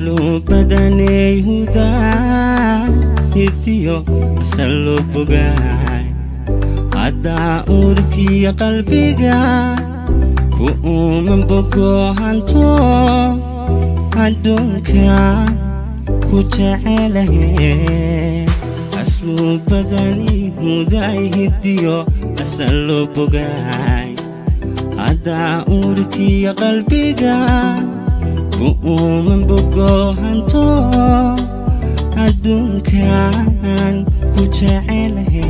Asluubadaney hudaa hidiyo asal loo bogaay, haddaa uurkiya qalbiga ku uuman bogo hanto, adduunka ku jecelahe. Asluubadani hudaay hidiyo asal loo bogaay, haddaa uurkiya qalbiga ku uuman bogo hanto, adduunkan ku jecelahe.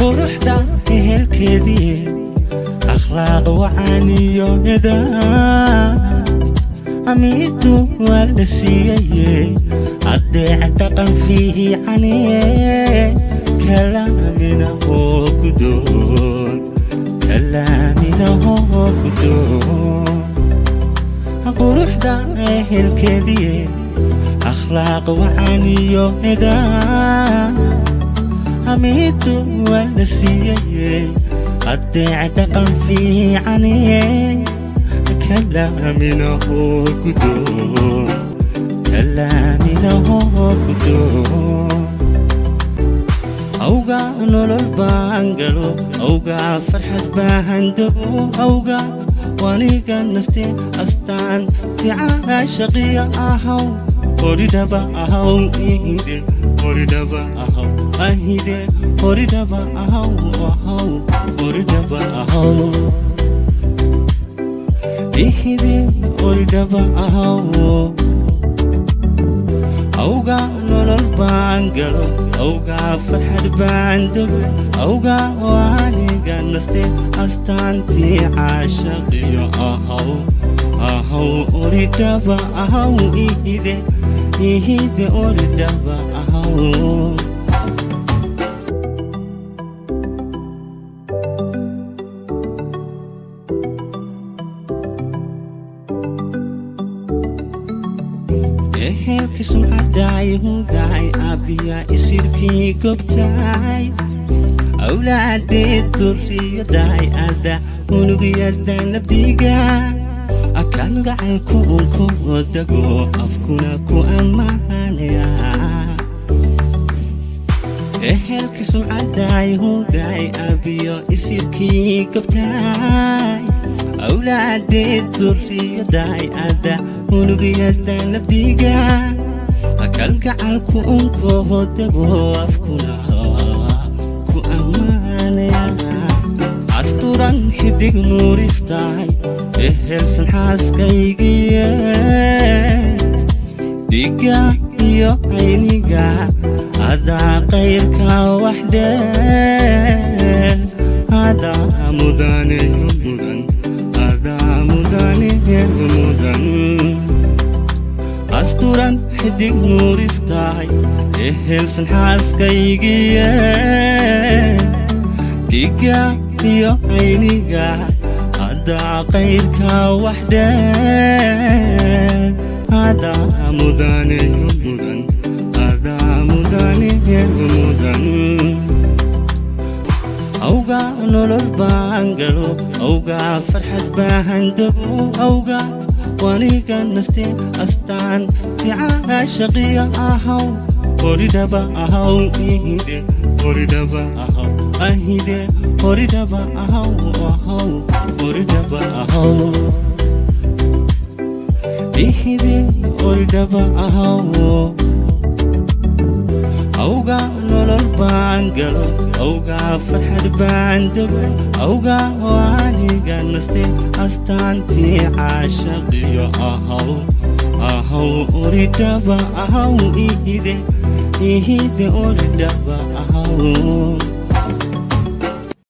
Quruxda ehelkeedii, akhlaaq wacaaniyo edaa, amiidu waa la siiyaye, adeec dhaqan fiicane, kalaaminahoo gudoon, kalaaminahoo gudoon. Quruxda ehelkeedii, akhlaaq wacaaniyo edaa, amiidu waa la siiyaye, adeec dhaqan fiicane, kalaaminahoo gudoon, kalaaminahoo gudoon. Awgaa nolol baan galo, awgaa farxad baahan dego, awgaa waniga naste, astaan ticaashaqiya ahaw, horidhaba ahaw ihide, horidhaba ahaw ahide, horidhaba ahaw ahaw, horidhaba ahaw ihide, horidhaba ahaw. Awgaa nolol baan galo, awgaa farxad baan dego, awgaa waaniga naste, astaantii caashaqiyo ahaw ahaw, oridhaba ahaw ihide, ihide, oridhaba ahaw. Ehelki sumcadaay hudaay, aabbiya isirkii gobtaay, awlaadeed duriyadaay, ada unugyada nabdiga, akan gacalku unku dago, afkuna ku ammaanaya. Ehelki sumcadaay hudaay, aabiyo isirkii gobtaay, awlaadeed duriyadaay, ada unugyada nabdiga, kalgacalku unko dago, afkuna ku ammaanaya. Asturan xidig nuuriftahay, ehelsan xaaskaygiye, dhiga iyo ayniga, adaa qayrka wax dheer, adaa mudane mudan, adaa mudane mudan. Asturan xidig nuuriftahay, ehelsan xaaskaygiye, dhiga iyo ayniga, adaa qayrka wax dheer, adaa mudane mudan, adaa mudane mudan. Awgaa nolol baan galo, awgaa farxad baahan dego, awgaa waniga naste, astaan ticaashaqiya ahaw, horidhaba ahaw ihide, horidhaba ahaw ahide, horidhaba ahaw ahaw, horidhaba ahaw ihide, horidhaba ahaw. Awgaa nolol baan galo, awgaa farxad baan dego, awgaa waaniga naste, astaantii caashaqiyo ahaw ahaw, oridhaba ahaw ihide, ihide, oridhaba ahaw.